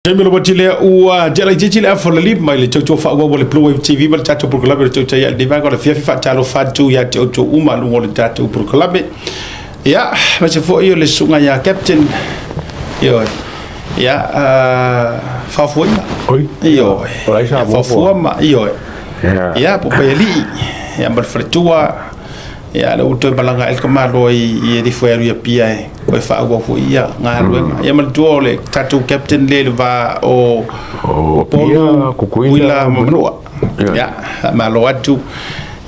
Taimi o le wati lea ua tea laitiiti le afa o le lima i le tautua faaauau a le Blue Wave TV ma le tatou polokalame o le Tautai i lenei vaega o le afiafi. Faatalofa atu ia te outou uma i luga o le tatou polokalame. Ia, aemaise foi o le susuga ia Captain. Ioe. Ia, faafofoina. Oi. Ioe. O lai sa mua. Faafua ma, ioe. Ia, Popaialii. Ia, ma le faletua. Ia, lea ua toe malaga ae le tamaloa i Alifo e alu i Apia e toe faaauau foi ia galuega. Ia manatua o le tatou captain lea i le va o Upolu, Kukuila ma Manua. Ia, faamalo atu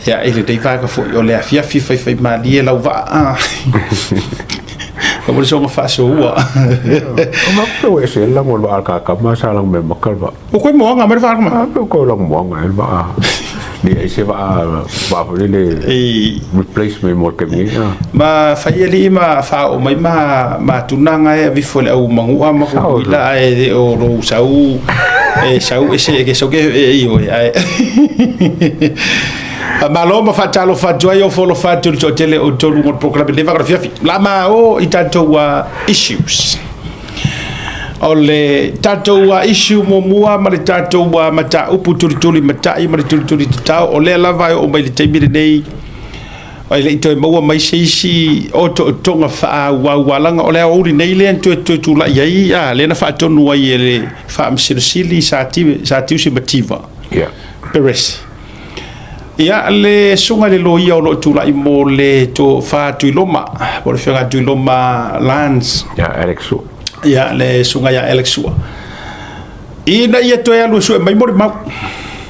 ia i lenei vaega foi o le afiafi faifaimalie lau vaa. Aua le soona faasoua. O ma pe ese la mo le ka ka ma sa lang me makal va. O koe moaga mai le vaa ma. A pe ko lang moaga e le vaa. Ni ai se vaa vaa foi le replacement mo ke mi. Ma fai alii ma faaoo mai ma tulaga e avifo i le au manua ma kukuila ae le o lou sau e sau ese e ke sau ke e ioe ae Faamalo ma faatalofa atu ai o folofa atu i le toatele o tolu mo le polokalame lenei vaega o le afiafi. La ma o i tatou issues. O le tatou issue muamua ma le tatou mataupu tulituli matai ma le tulituli tatao, o lea lava e oo mai i le taimi lenei, e le i toe maua mai se isi otootoga faaauaualaga. O le aoauli nei lea na toe tulai ai, lea na faatonu ai e le Faamasino Sili Sa Tiusi Mativa Perez. Ia, le susuga i le loia o lo o tulai mo le tofa Tuiloma, po o le afioga ia Tuiloma Lance. Ia, Alex Sua. Ia, le susuga ia Alex Sua. Ina ia toe alu e sue mai molimau.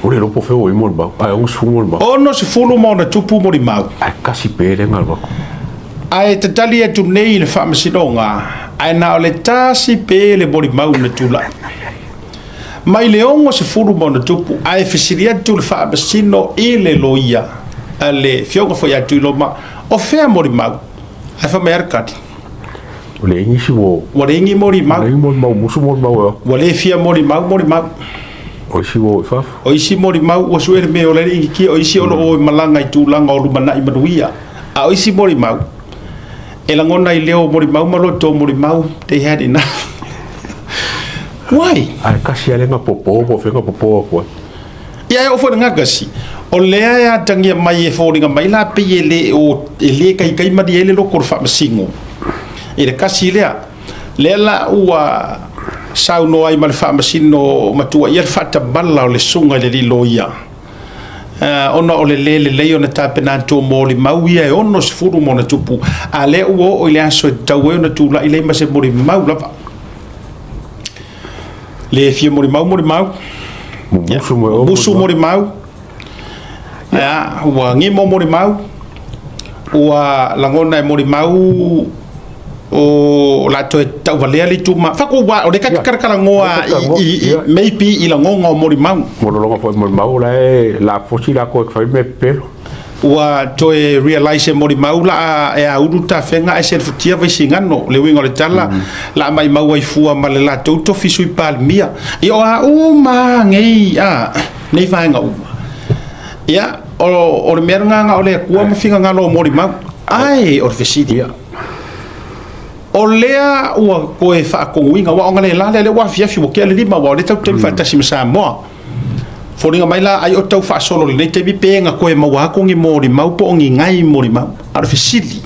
O le iloa po o fea ua i ai molimau. Ae 60 molimau. 60 ma ona tupu molimau. Ae kasi pe le galu atu. Ae tatali atu nei i le faamasinoga, ae na o le tasi pe le molimau na tulai. Mai le 60 ma ona tupu, ae fesili atu le faamasino i le loia a le afioga foi ia Tuiloma, o fea molimau? Ae fai mai lava le tali. Ua leai nisi ua. Ua leai ni molimau. Ua leai ni molimau, musu molimau e o atu. Ua le fia molimau molimau. O isi ua o i fafo. O isi molimau ua sue le mea o la e le initia, o isi o lo o malaga i tulaga o lumanai manuia. A o isi molimau, e lagona i leo molimau ma loto molimau, they had enough. Why? Ae kasi lava le gapopo po o fea gapopo atu ai. Ia e oo foi i le gagasi, o lea e atagia mai e foliga mai la pei e le o e le kaikai malie ai le loko o le faamasino i le kasi lea. Lea la ua saunoa ai ma le faamasino matua ia le faatamala o le susuga i le alii loia ona o le le lelei ona tapena atu o molimau ia e 60 ma ona tupu, a lea ua oo i le aso e tatau ai ona tulai lea ma se molimau lava. Le fia molimau molimau. Musu mo musu molimau. Ia, ua gimo molimau. Ua lagona e molimau o la toe tauvalea le ituma. Faku wa o le ka karakalanoa i maybe i lagonga o molimau. Mo lologa foi molimau la e la fosi la koe fai me pelo. Ua toe realise e molimau la e aulu tafega ae selefutia Vaisigano, le uiga o le tala, la maimau ai fua ma le latou tofi Sui Palemia. Ia o a uma nei, a, nei vaega uma. Ia, o le mea lena na o le Atua ma finagalo o molimau. Ae o le fesili, o lea ua toe faatonuina, aua o analeila lea, lea ua afiafi ua tea le 5, aua o lea tatou te taimi faatasi ma Samoa. Foliga mai la ai o tau faasolo i lenei taimi pe na toe maua atu ni molimau po o ni nai molimau. A o le fesili,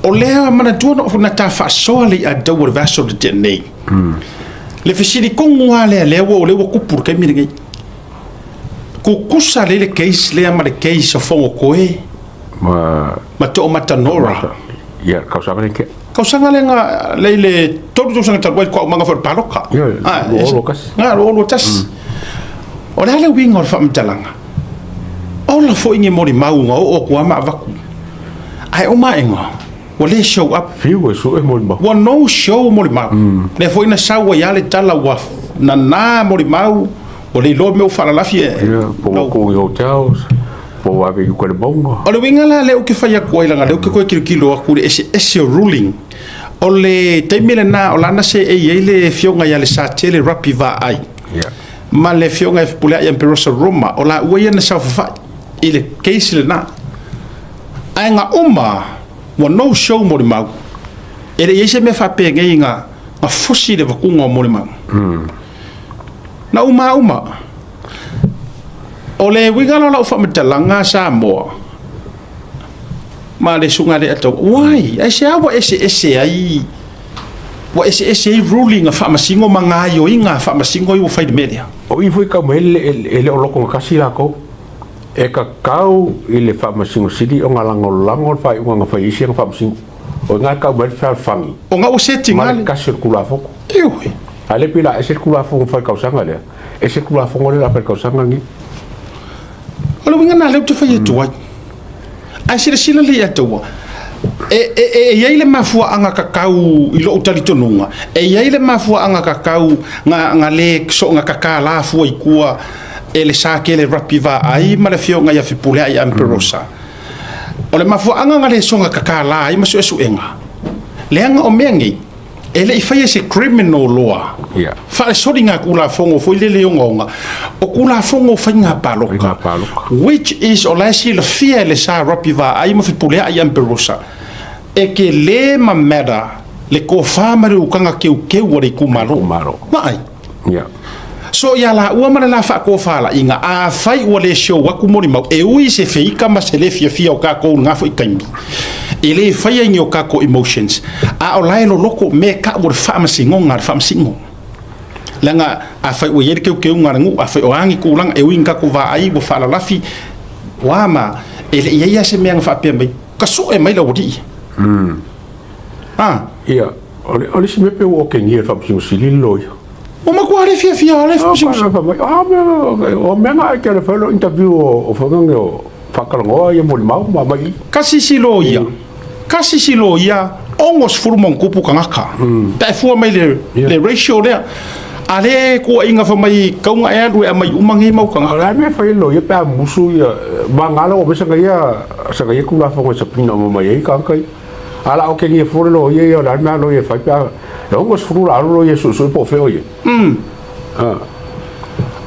o lea manatua na na ta faasoa le i'a taua le vaiaso na tea nei. Le fesili tonu lava lea lea ua lea ua tupu i le taimi lenei. Tutusa lelei le case lea ma le case o Fonotoe ma Toomata Nora. Ia, tausaga lea tea. Tausaga lea na lea i le 3 tausaga talu ai le toaumaga foi o le palota. Ia, 2021. Na, 2021. O le a le uiga o le faamatalaga? Ola foi ni molimau na oo atu lava ma avatu. Ae o maega, ua le show up. Fiu e sue molimau. Ua no show molimau. Lea foi na sau ai lava le tala ua nana molimau, ua le iloa mea ua faalalafi e. Ia, po ua tuu i hotels. Po ua ave i uka i le mauga. O le uiga la lea ou te fai atu ai leaga o lea ou te toe tilotilo atu i le eseese o ruling. O le taimi lena o lana seei ai le afioga ia Lesatele Rapi Vaai ma le afioga ia Fepuleai Emperosa Roma, o laua ia na saofafai i le case lena. Ae na uma ua no show molimau. E le i i ai se mea faapenei na Gafosi le vakuga o molimau. Na uma uma. O le uiga la o lau faamatalaga Samoa ma le susuga ia Leiataua, why? Aisea ua eseese ai, ua eseese ai ruling a Faamasino ma gaoioiga a Faamasino ia ua fai i le mea lea? O i foi kau mai e le o loko gatasi lakou. E kakau i le Faamasino Sili ona lagolago le faaiuga na fai e isi ana Faamasino. O i ina e kau mai ai le fealofani O ga ua seti ma le kasi o le Tulafono. Ioe. A le pei la ese le Tulafono na fai i le tausaga lea, ese le Tulafono lea o le a fai i le tausaga lenei. O le uiga lena lea ou te fai atu ai. Ae silasila lelei ia te au, e i ai le mafuaaga tatau i lou talitonuga, e i ai le mafuaaga tatau na le soona tatala fua i tua e le Sa Kele Rapi Vaai ma le afioga ia Fepuleai Amperosa. O le mafuaaga na le soona tatala ai ma suesuega, leaga o mea nei, e le i faia se criminal law, faale-soliga Tulafono foi lele ogaoga, o Tulafono o faiga palota, which is o la e silafia e le Sa Rapi Vaai ma Fepuleai Amperosa, e tele ma matter le tofa ma le utaga teuteu a le itumalo. Vaai. So ia laua ma le la faatofalaiga, afai ua le show atu molimau, e ui se feika ma se le fiafia o tatou i lena foi taimi, e le faia i ni o tatou emotions, a o la e loloto mea e tau o le faamasinoga a le faamasino. Leaga afai ua i ai le teuteuga a le nuu, afai o a ni tulaga, e ui ina tatou vaai ua faalalafi, ua ma, e le i i ai lava se mea na faapea mai, ka sue mai le aualii. A? Ia, o le isi mea pei ua okegia e le Faamasino Sili le loia. Ua matua le fiafia le Faamasino Sili. O mea na ai ke le fai interview o whangange o whakalongoa ia molimau ma mai. Kasi si loia. Kasi si loia 60 ma ona tupu tagata. Pe a fua mai le ratio lea. A le tuuaiga fai mai kauga e alu e aumai uma nei mau tagata. O le a mea e fai e le loia pe a musu ia mangalo o mea sanga ia tulafono e sapina uma mai ai tagata ia. A la okegia fua le loia ia o le a le mea a loia e fai pe a e 60 la alu loia e suesue po o fea o i ai.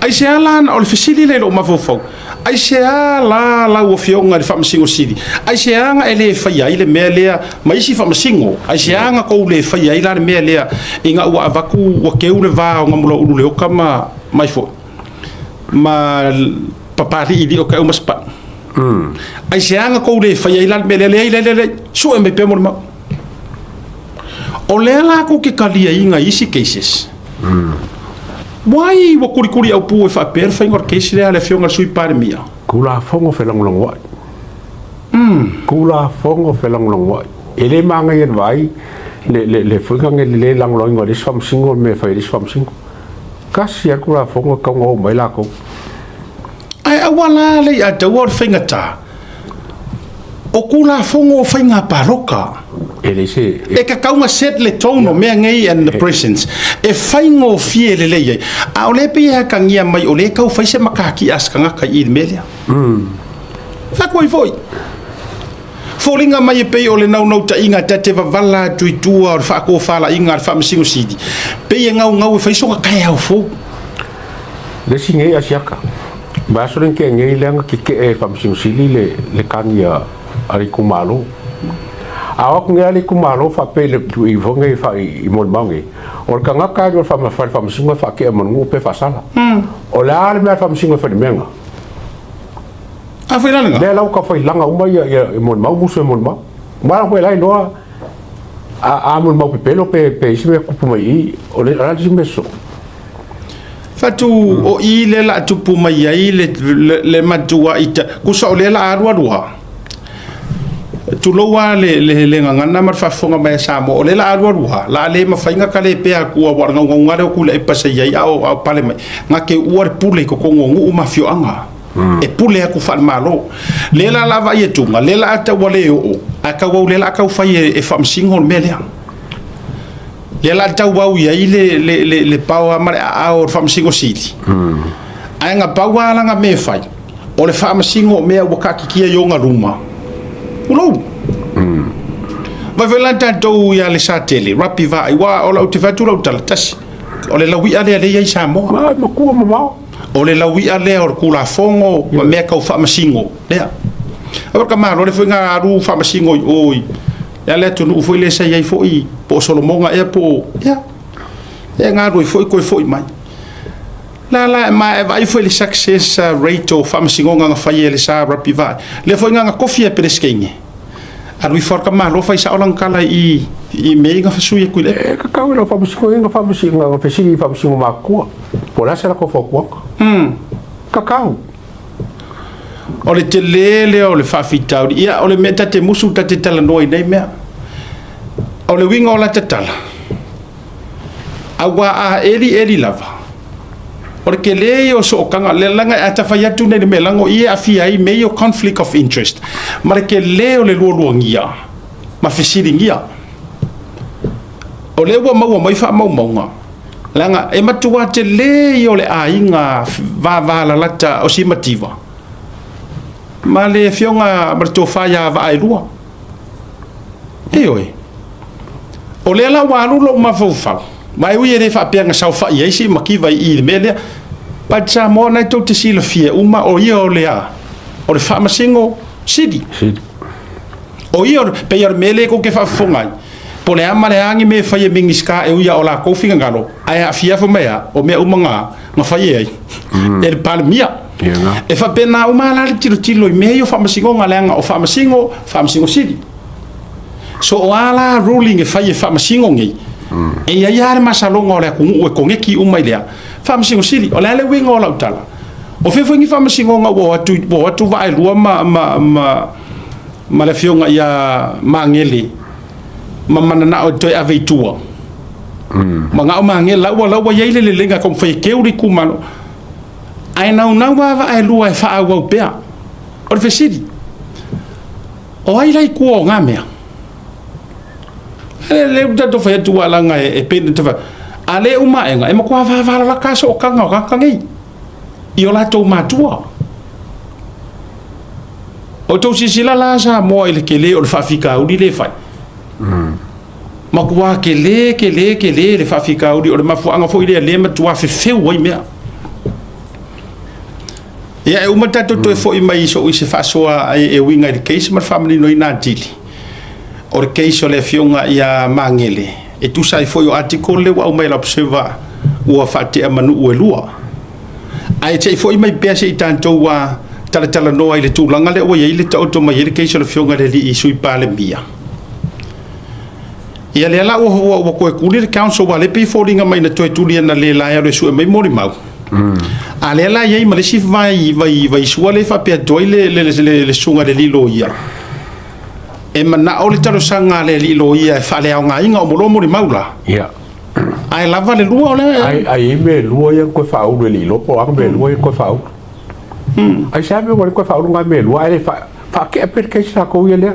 Aisea la, o le fesili lea i lou mafaufau, aisea la lau Afioga i le Faamasino Sili, aisea na e le faia ai le mea lea ma isi faamasino, aisea na tou le faia ai la le mea lea ina ua avatu ua teu le va o Namulauulu Leoka ma mai foi ma Papaliilii o Taeuma Sipa'u. Aisea na tou le faia ai la le mea lea, leai, leai, leai, sue mai pea molimau. O lea la tou te taliaina i isi cases. Why ua kulikuli aupu e faapea le faiga o le case lea a le Afioga i le Sui Palemia? Tulafono felagolagoai. Tulafono felagolagoai. E le manaia i le vaai le foi le le lagolagoina o le isi faamasino le mea e fai e le isi faamasino. Tasi lava le Tulafono e tatau ona o mai latou. Ae aua la le i ataua o le faigata o Tulafono o faiga palota. E leai se. E tatau ona set le tone o mea nei and the presence e faigofie lelei ai. A o lea e pei e atagia mai o lea e tau fai se matatia a se tagata i i le mea lea. Fai atu ai foi. Foliga mai e pei o le naunautaiga ta te vavala atu i tua o le faatofalaiga a le Faamasino Sili, pei e gaugau e fai sona taeao fou. Le isi nei Asiata, vaiaso lea na tea nei lea na tetee e le Faamasino Sili le tagi a le itumalo. A o atu nei lava le itumalo faapea i le i foi nei i molimau nei, o le tagata alu i le fale faamasino e faatea ma le nuu pe faasala. O le a le mea a le Faamasino e fai i le mea lena? A foi la lena. Lea la ua tau fai laga uma ia molimau, musu e molimau. Ma la la iloa a molimau pepelo pe isi mea tupu mai i, o le a le isi mea sosoo. Fatu o i le la tupu mai ai le matua i ta, kusa o lea la alu alu ha. Tulou lava le gagana ma le faafofoga mai a Samoa, o lea la alu alu ha, la le mafai na kale pea atua ua o le gaugauga lea o Tuilaepa sa i ai a o pale mai, na te uua le pule i totonu o nuu ma afioaga. E pule atu faale-Malo. Lea la la vaai atuga, lea la a tau ua le oo, ae tau au lea la a tau fai e faamasino le mea lea. Lea la a tau au i ai le power ma le aao o le Faamasino Sili. Ae na pau lava lana mea e fai, o le faamasino o mea ua taatitia i ona luma. Ulou. Vai foi la tatou ia Lesatele, Rapi Vaai, aua o lau te fai atu lau tala, tasi, o le lauia lea lea e i ai Samoa. Ma, matua mamao. O le lauia lea o le Tulafono ma mea tau faamasino lea. Aua ka malo le foi na alu faamasino i o i le atunuu foi lea sa i ai foi po o Solomoga ea po o, ia. E galue foi toe fo'i mai. La la ma e vaai foi i le success rate o faamasinoga na fai e le sa rugby vaai. Lea foi na na kofi e Peresetene. Alu ifo lava le Malo fai sao lana tala i i mea ia na sui atu i le. E tatau i lau faamasino ia na faamasino na fesili i faamasino matutua po o le a se latou fautuaga. Tatau. O le tele lea o le faafitauli. Ia o le mea ta te musu ta te talanoa i nei mea. O le uiga o lata tala, Aua a elieli lava, o le tele ia o sootaga, leaga a ta fai atu nei i le mea lago i e aafia ai mea ia o conflict of interest, ma le tele o le lualuagia ma fesiligia. O lea ua maua mai faamaumauga, leaga e matua tele ia o le aiga vavalalata o Simativa ma le afioga ma le tofa ia Vaaelua. Ioe. O lea la ua alu lou mafaufau, ma e ui e le faapea na saofai ai si mativa i i le mea lea, but Samoa na e tou te silafia uma o ia o le a? O le Faamasino Sili. Sili. O ia o le, pei o le mea lea tou te faafofoga ai, po o le a ma le a ni mea e fai e Minisita e ui lava o latou finagalo, ae aafia fai mai a, o mea uma na, na fai e ai? E le Palemia. E faapena uma la le tilotilo i mea ia o faamasinoga, leaga o faamasino, faamasino sili. So o a la ruling e fai e faamasino nei, e i ai lava le masaloga o le atunuu e koneti uma i lea faamasino sili. O le a le uiga o lau tala? O fea foi ni faamasinoga ua o atu, ua o atu Vaaelua ma, ma, ma, ma le afioga ia Magele ma mananao e toe ave i tua. Manao Magele, la ua, la ua i ai le leleiga e taumafai e keu le itumalo. Ae naunau lava Vaaelua e faaauau pea. O le fesili, o ai la i tua o na mea? E le ua tatou fai atu aua leaga e pei ona tafa, a le uma aega, e matua vavalalata lava sootaga o tagata nei i o latou matua. O tou silasila la Samoa i le tele o le faafitauli lea e fai. Matua tele, tele, tele le faafitauli, o le mafuaaga foi lea lea e matua fefeu ai mea. Ia e uma tatou toe foi mai i sou i se faasoa e uiga i le case ma le faamaninoina atili o le case o le afioga ia Magele e tusa ai foi o article lea ua aumai e le Observer ua faatea ma nuu e lua. Ae se i foi mai pea se i tatou talatalanoa i le tulaga lea ua i ai le taoto mai ai le case o le afioga i le alii Sui Palemia. Ia lea la ua toe tuli le council aua lea e pei e foliga mai na toe tuli analeila e alu e sue mai molimau. A lea la e i ai ma le isi vai vai vaisua lea e faapea atu ai le le le le susuga i le alii loia, e manao le talosaga a le alii loia e faaleaogaina uma loa molimau la. Ia. Ae lava le lua o lea. Ai ai i mea e lua ia na toe faaulu e le iloa po o a mea e lua ia na toe faaulu. Ai se a mea ua le toe faaulu nai mea e lua ae le faatea pea le case latou ia lea.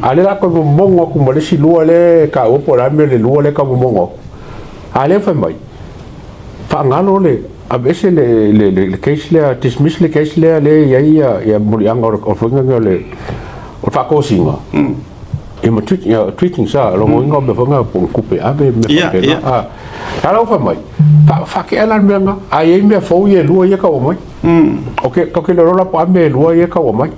A o lea o le a toe momono atu ma le isi lua lea e taua po o le a le mea o le lua lea e tau momono atu. A o lea e fai mai, faagalo le aveese le le le case lea, dismiss le case lea lea e i ai ia ia muliaga o le o le o le faatosina. Ia ma treat, ia treating sa logoina o mea foi na po o tupe ave mea faapena. A a la ua fai mai, fa faatea la le mea lena, a i ai mea fou ia e lua ia e tau aumai. O ke o ke le iloa la po o a mea e lua ia e tau aumai.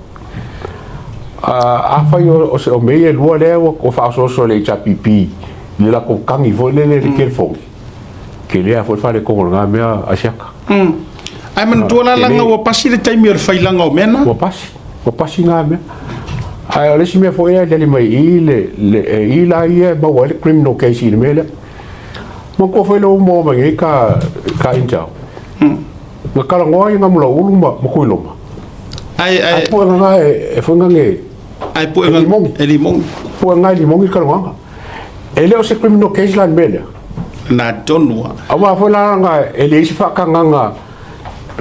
A afai o se o mea ia e lua lea ua faaosooso e le HRPP i le latou tagi foi lele i le telefoni, tele lava foi le faaletonu o lena mea Asiata. Ae manatua la leaga ua pasi le taimi o le failaga o mea na. Ua pasi, ua pasi na mea. Ae o le isi mea foi e aliali mai i i le, le, e i la ia e maua ai le criminal case i le mea lea. Manatua foi lea ua maua mai nei ka, ka intel. Na talanoa ai Gamulaulu ma, ma Tuiloma. Ae, ae, Ae puega na e, e foi na ne, ae puega, e limogi. E limogi. Puega e limogi le talanoaga. E le o se criminal case la le mea lea. Na tonu lava. Aua foi la leaga e leai se faatagaga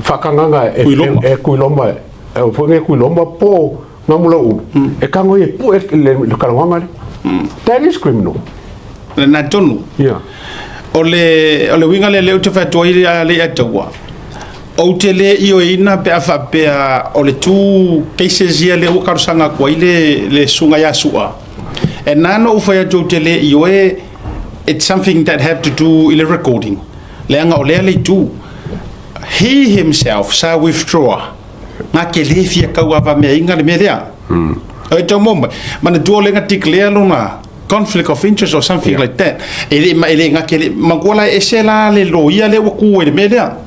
faatagaga e Tuiloma. e Tuiloma e foi nei Tuiloma po o Gamulaulu e tago ai e pue le le talanoaga lea. That is criminal. Na tonu. Yeah. O le o le uiga lea lea ou te fai atu ai a le ia taua. Ou te le ioeina pe a faapea o le two cases ia lea ua talosaga atu ai le le susuga ia Sua. E na ona ou fai atu ou te le ioe it's something that have to do i le recording. Leaga o lea le itu. He himself sa withdraw na te le fia tauavameaina le mea lea. O e tau mo mai, manatua o lea na declare lona Conflict of interest or something like that. E le ma e le gake le matua la e ese la le loia lea ua tu ai le mea lea.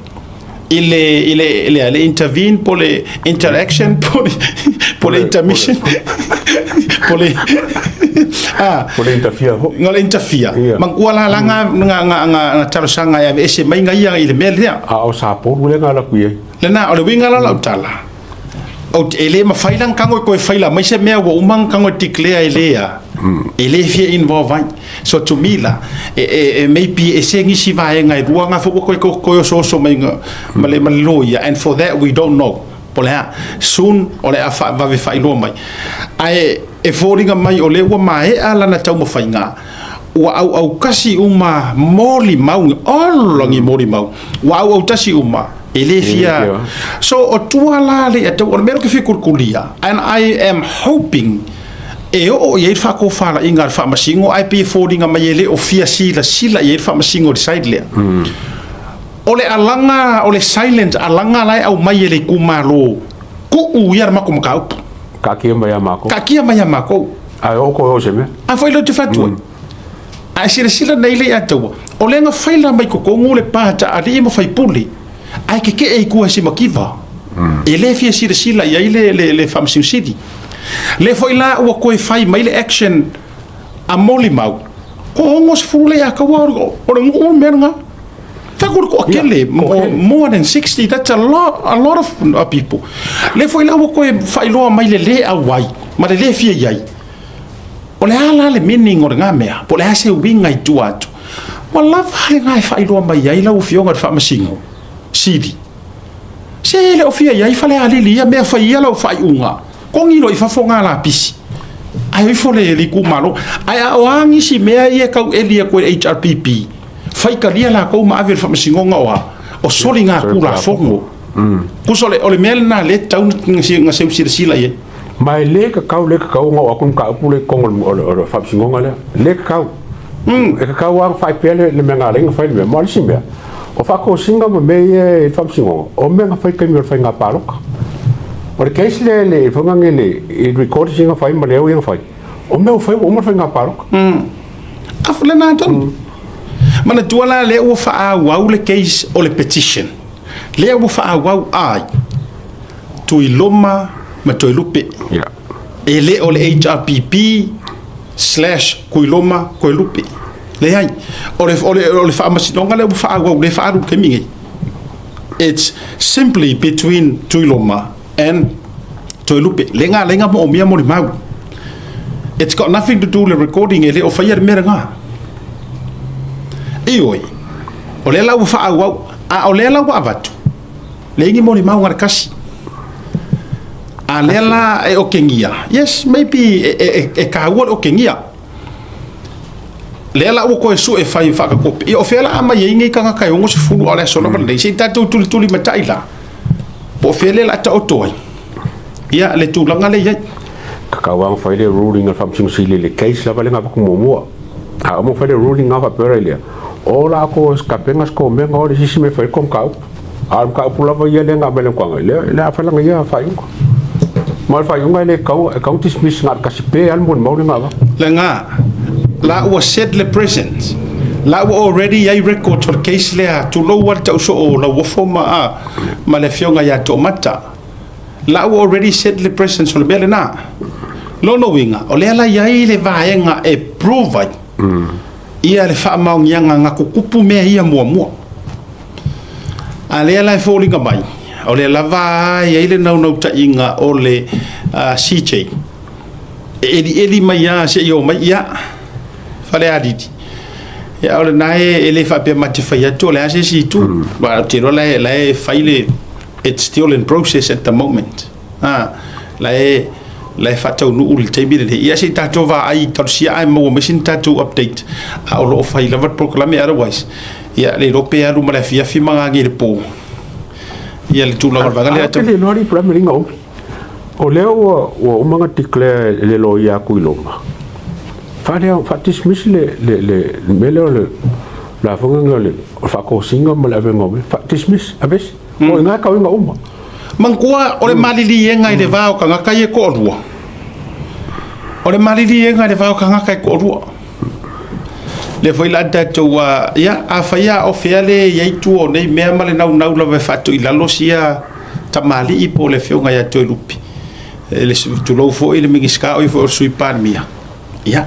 I le i le le, le intervene po le interaction po le intermission po le ah Po le interfere foi. Nga le interfere. Matua la la nga nga nga nga nga talosaga e aveese mai nga ia i le mea lea. A o Sapolu lea na alu atu i ai. Lena, o le uiga la lau tala, ou te, e le mafai la ona tago e toe faila mai se mea ua uma ona tago e declare e le a, e le fia involve ai. So to me la, e, e, e maybe e se nisi vaega e lua nga foi ua toe, toe osooso mai nga, ma le, ma le loia, and for that we don't know. Po o le a, soon o le a vave faailoa mai. Ae e foliga mai o lea ua maea lana taumafaiga, ua auaukasi uma molimau, ola ni molimau, ua auautasi uma, e le fia. So o tua la le ia tau, o le mea lea ou te fia kulikulia, and I am hoping e oo i ai le faatofalaiga a le Faamasino, ae pei e foliga mai e le o fia silasila i ai le Faamasino i le side lea. O le alaga, o le silent alaga la e aumai e le itumalo, tuu ia le matou mataupu. Kaakia mai ia makou. Kaakia mai ia makou. Ae oo koe o se mea. A foi lea ou te fai atu ai. A e silasila nei le ia taua, o lea na faila mai totonu le pa taalii ma faipule, ae kekee i tua e simativa. E le fia silasila i ai le, le, le Faamasino Sili. Lea foi la ua toe fai mai le action a molimau, ko 60 le ia taua o le nuu le mea lena. Taku le toatele, more than 60, that's a lot of people. Lea foi la ua toe faailoa mai le lē auai ma le lē fia i ai. O le a la le meaning o lena mea, po o le a se uiga i tua atu? Ua lava lena e faailoa mai ai lau Afioga i le Faamasino Sili. Se e le o fia i ai Falealili ia mea, fai ia lau faaiuga, togi loa i fafo na lapisi, ae o ifo le itumalo. Ae a o a nisi mea ia e tau eli atu e le HRPP, faitalia latou ma ave i le Faamasinoga o a? O soligatulafono. Tusa o le mea lena lea e tatau ona seu silasila i ai. Ma e le kakau, le kakau ona oo atu le mataupu lea i totonu o le Faamasinoga lea. Le kakau. E kakau lava ona fai pea le mea na ala ai ona fai le mea. Ma o le isi mea, o faatosina ma mea ia i le Faamasinoga, o mea na fai i le taimi o le faiga palota. O le case lea i le foi lea i records ia na fai ma le au ia na fai, o mea ua fai ua uma le faiga palota. Afu lena tonu. Manatua la lea ua faaauau le case o le petition. Lea ua faaauau ai Tuiloma ma Toelupe. E le o le HRPP slash Tuiloma Toelupe. Leai. O le, o le, o le faamasinoga lea ua faaauau, lea e faaalu i le taimi nei. It's simply between Tuiloma and Toelupe. Le ga lenga mo omia molimau. It's got nothing to do le recording, e le o faia le mea lena. Ioe, o lea la ua faaauau, a o lea la ua avatu, leai ni molimau na le kasi. A lea la e okegia, yes, maybe e, e, e, e kāua le okegia. Lea la ua toe sue fai faakakope. Ia o fea la a mai ai nei tagata e 60 a o le aso lava lenei. Se i tatou tulituli matai la. Po o fea lea la taoto ai. Ia le tulaga lea i ai. Kakau lava fai le ruling a le Faamasino Sili i le case lava lea na avatu muamua. A uma fai le ruling na faapea la lea, o la ko tapena se komega o le sisi mea e fai ai le mataupu. A o le mataupu lava ia lea na aumai i le amataga, lea lea a fai lana ia faaiuga. Ma o le faaiuga e le tatau, e tatau ona dismiss na o le tasi pe lava le molimau lea na avatu. Lena, la ua set le present, la ua already i ai records o le case lea, tulou lava le tau soo o Lauofo ma, ma le afioga ia Toomata. La ua already set le presence o le mea lena. Lona uiga, o lea la i ai le vaega e prove ai ia le faamaoniaga na tutupu mea ia muamua. A lea la e foliga mai, o lea lava e i ai le naunautaiga o le CJ e elieli mai lava seia oo mai, ia, Falealili. Ia, o lena e le faapea ma te fai atu o le a se isi itu. Aua ou te iloa la e fai le, it's still in process at the moment. La e, la e faataunuu i le taimi lenei. Ia se i tatou vaai talosia ae maua mai sina tatou update, a o lo o fai lava le polokalame, otherwise, ia le iloa pe alu ma le afiafi ma gagi i le po. Ia le tulaga o le vaega lea. Ae ou te le iloa alii po o le a le mea lea na umi. O lea ua ua uma ona declare e le loia atu i Roma, faalea faa-dismiss le le le le mea lea o le lafoga lea o le faatosina ma le avega o mea, faa-dismiss, aveese. O i ina e tau ai ona uma. Manatua o le maliliega i le va o tagata ia e toalua. O le maliliega i le va o tagata e toalua. Lea foi la tatou ia afai a o fea le i ai tua o nei mea ma le naunau lava e faatoilalo sia tamalii po o le afioga ia Toelupe, le tulou foi le Minisita o ia foi o le Sui Palemia, ia,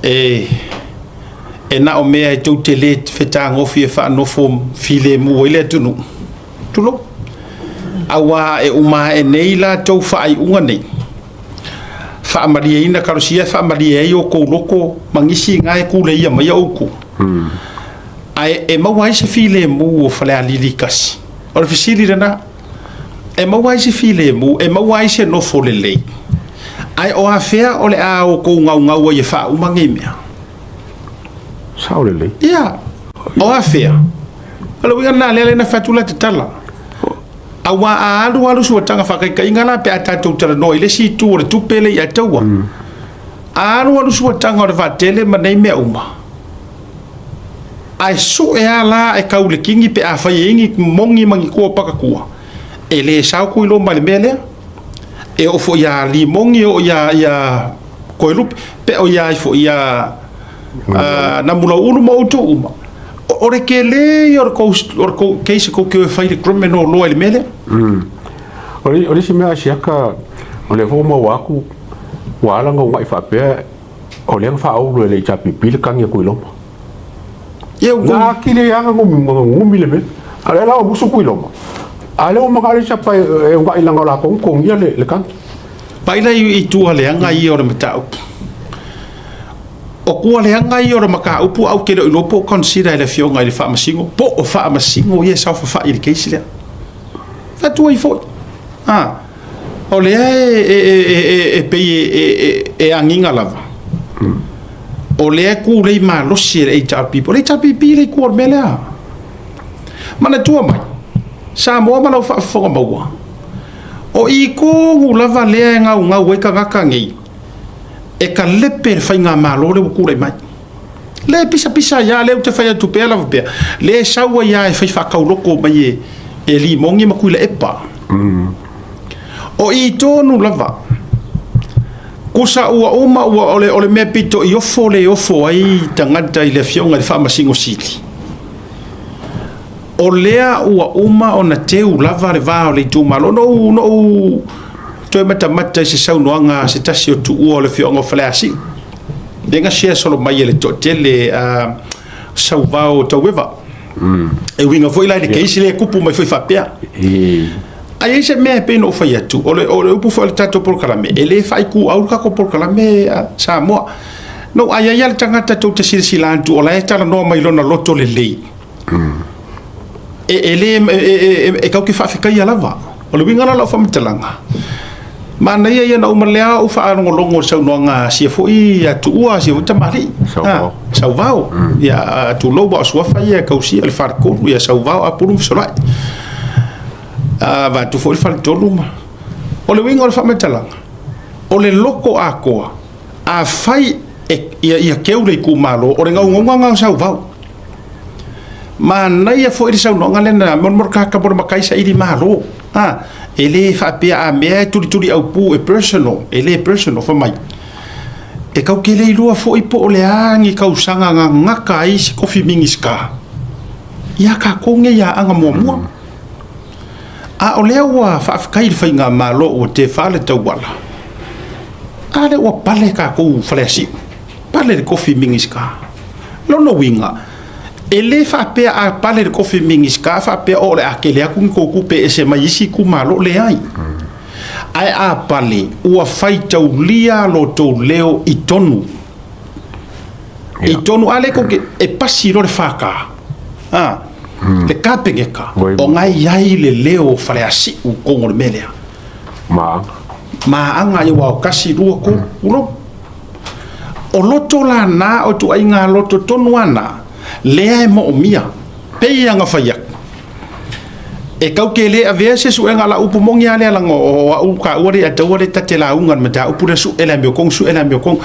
e na o mea e tou te le fetagofie e faanofo filemu ai le atunuu, tulou. Aua e uma ae nei la tou faaiuga nei, faamalieina talosia e faamalie ai outou loto ma nisi na e tuleia maia outou. Ae e maua ai se filemu o Falealili 1. O le fesili lena, e maua ai se filemu, e maua ai se nofo lelei, ae o afea o le a outou gaugau ai e faauma nei mea? Sao lelei. Ia, o afea? O le uiga lena lea na fai atu la tatala. Aua a alu alu suataga faataitaiga la pe a tatou talanoa i le isi itu o le tupe le i ataua. A alu alu suataga o le vaatele ma nei mea uma, ae sue a la e tau le kini pe a fai e ai ni moni ma ni kua pakatua, e le sao Tuiloa mai le mea lea. E oo foi ia Limoni, e oo ia Koelupe, pe o ia ai foi ia Namulauulu ma outou uma. O le tele ia o le tou case tou te o e fai le criminal law i le mea lea. O le isi mea Asiata, o lea foi ua maua atu, ua ala ona uunai faapea, o lea na faaulu e le HRPP le tagi a Tuiloma. Ia ua Na atili ai lava ona gumi le mea. A o lea la ua musu Tuiloma, a o lea ua manao le HRPP e uunai leaga o latou na totogia le tagi. Pai la i tua leaga ia o le mataupu. O tua leaga ia o le mataupu ae ou te le o iloa po o consider e le afioga i le Faamasino po o Faamasino ia e saofafai i le case lea. Faatu ai foi. O lea e pei e agiga lava. O lea e tulei malosi e le HRPP. O le HRPP le itu o le mea lea. Manatua mai, Samoa ma lau faafofoga maua, o i tonu lava lea e gaugau ai tagata nei, e talepe le faigamalo lea ua tulai mai. Lea e pisapisa ai lava, lea ou te fai atu pea lava pea, lea e sau ai lava e fai faatauloto mai e Limoni ma Tuilaepa. O i tonu lava, tusa ua uma ua o le mea pito i ofo le ofo ai tagata i le afioga i le Faamasino Sili, o lea ua uma ona teu lava le va o le itumalo. Na ou toe matamata i se saunoaga a se tasi o tuua o le afioaga o Faleasiu, lea na share solo mai e le toatele Sauvao Taueva. E uiga foi la i le case lea e tupu mai foi faapea. Ae i ai se mea e pei ona ou fai atu, o le upu foi o le tatou polokalame, e le faaituau le tatou polokalame a Samoa. No, a i ai lava le tagata tou te silasila atu o la e talanoa mai lona loto lelei, e le e tatou te faafetaia lava. O le uiga la o lau faamatalaga, manaia ia na uma lea ou faalogologo i le saunoaga a sia foi Tuua, sia foi tamalii, Sauvao, ia tulou, aua o suafa ia e tausia le faletolu, ia Sauvao, Apulu ma Fesolai, vaeatu foi le faletolu ma... O le uiga o le faamatalaga, o le loto atoa, afai ia teu le itumalo, o le gaugauga lena o Sauvao. Manaia foi le saunoaga lea na mo le tagata mo le matai saili malo. E le faapea a mea e tulituli aupu e personal, e le personal, fai mai. E tau te le iloa foi po o le a ni tausaga na gata ai se kofi Minisita ia tatou nei Aana muamua. A o lea ua faafetai i le faigamalo ua tefa le tauala, a lea ua pale tatou Faleasiu, pale le kofi Minisita. Lona uiga, e le faapea a pale le kofi Minisita faapea o le a tele atu ni tou tupe e ese mai isi itumalo, leai. Ae a pale, ua faitaulia lo tou leo i tonu. I tonu, a lea tou te, e pasi loa le FK, le Kapeneta, o na e i ai le leo o Faleasiu i totonu o le mea lea. Maaga. Maaga, ia aua o 1, 2, 3, tulou. O loto la na, o ituaiga loto tonu lava na, lea e moomia, pei lava ona fai atu, e tau te le avea se suega a lau upu moni lava lea, leaga o au taua le ataua le ta te lauga i le mataupu lea, sue le amiotonu, sue le amiotonu.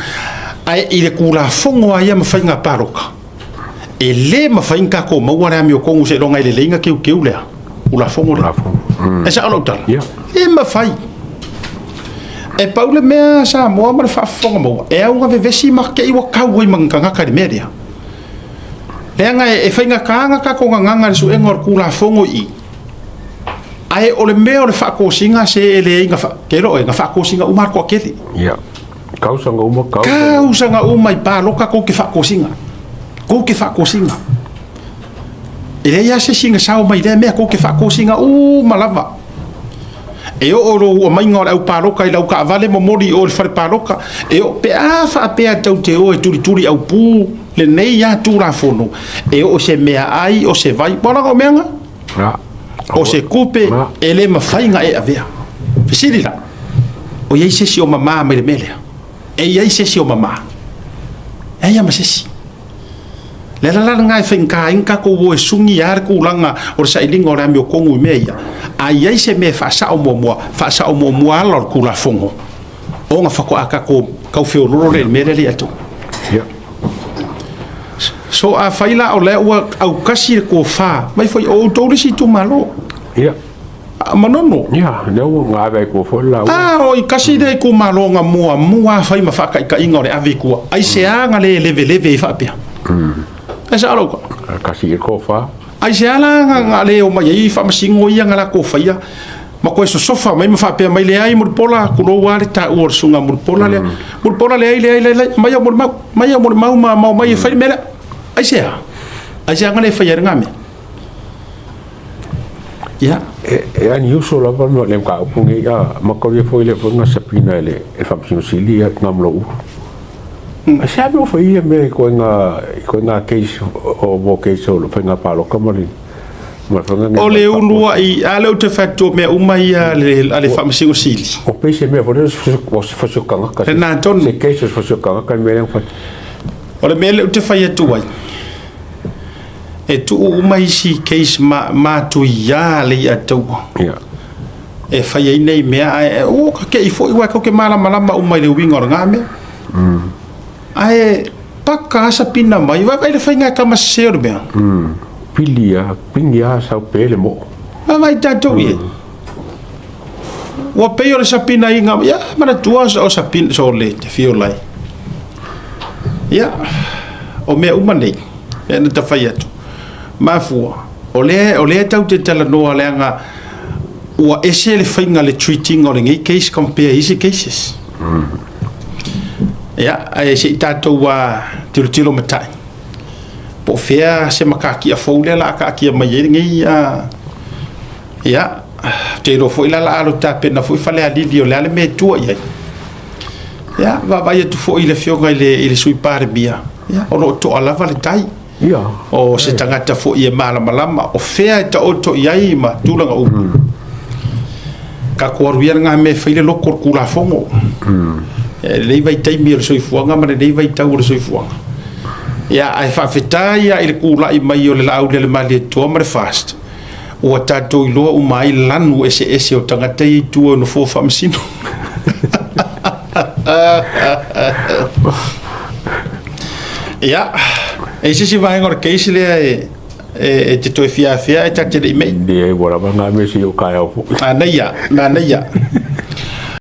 Ae i le Tulafono lava ia ma faiga palota, e le mafai ona tatou maua le amiotonu seiloga e lelei ona teuteu le Tulafono lea. E sao lau tala? E le mafai. E pau le mea Samoa ma le faafofoga maua, e au ga vevesi ma te i ua tau ai ma ni tagata i le mea lea. Leaga e faigata ona tatou gagana i le suega o le Tulafono i i, ae o le mea o le faatosina se e leai na fa, te iloa oe, na faatosina uma lava le toatele. Ia. Tausaga uma, tausaga. Tausaga uma i palota tou te faatosina. Tou te faatosina. E leai lava se isi na sao mai i lea mea, tou te faatosina uma lava. E oo i lou aumaiga o le aupalota i lau taavale momoli i o i le fale palota, e oo, pe a faapea tou te o e tulituli aupu lenei lava Tulafono, e oo i se meaai, o se vai, aua leaga o mea na, o se tupe e le mafai ona e avea. Fesili la, o i ai se isi o mama mai le mea lea? E i ai se isi o mama? E leai lava ma se isi. O le ala la lena e faigata ai ona tatou o e suni lava le tulaga o le sailiga o le amiotonu i mea ia. A i ai se mea e faasao muamua, faasao muamua ala o le Tulafono ona faatoa tatou tau feoloolo lea i le mea lea e i atu. So afai la o lea ua autasi le tofa, mai foi o outou le isi itumalo. Ia. Manono. Ia, lea ua na ave ai tua foi le lauga. A, o i kasi lea itumalo na muamua fai ma faataitaiga o le ave i tua. Aisea na le leveleve ai faapea? E sao lau tala? Kasi i le tofa. Aisea la na le omai ai faamasino ia na latou faia ma toe sosofa mai ma faapea mai, leai Mulipola, tulou lava le taua o le susuga Mulipola lea. Mulipola, leai, leai, leai, mai au molimau, mai au molimau ma omai e fai le mea lea. Aisea? Aisea na le faia ai lena mea? Ia. E unusual lava le mataupu lenei, a mataulia foi lea foi na subpoena e le Faamasino Sili na ma lou ulu. Ae se a mea ua fai ia mea i ituaiga case o mo case o le faiga palota ma le ma le faiga O le ulu ai, a lea ou te fai atu o mea uma ia a le Faamasino Sili. O pei se mea foi lea o se fasi o tagata. Lena tonu. Se case o se fasi o tagata le mea lea na fai. O le mea lea ou te fai atu ai, E tuu uma isi case matuia le ia taua. E fai ai nei mea ae ua ka kei foi ua kau ke malamalama uma i le uiga o lena mea. Ae paka a sapina mai vai vai le faiga e kama sese o le mea. Pili a, pigi a sau pe le moo. Vai vai tatou i ai. Ua pei o le sapina inga, ia manatua o sapina so le te fio lai. Ia o mea uma nei. Mea na ta fai atu. Mafua, o lea, o lea tau te talanoa leaga ua ese le faiga le treat ina o lenei case compare isi cases. Ia, ae se i tatou tilotilo matai, po o fea se matatia fou lea o le a taatia mai ai lenei, ia, ou te iloa foi la o le a alo tapena foi Falealili o le a le mea e tua i ai. Ia, vaavaai atu foi i le Afioga i le Sui Palemia, ia, o lo o toa lava le tai. Ia. O se tagata foi e malamalama, o fea e taoto i ai ma tulaga uma. Tatou alu ia lena mea e fai le loko o le Tulafono. E lenei vaitaimi o le soifuaga ma lenei vaitau o le soifuaga. Ia, ae faafetai lava i le tulai mai o le Laaulialemalietoa ma le FAST, ua tatou iloa uma ai lanu eseese o tagata ia i tua o nofoa faamasino. Ia, e i se isi vaega o le case lea e te toe fia afea e ta te le i mei. Leai, ua lava na mea se i o taeao foi. Manaia, manaia.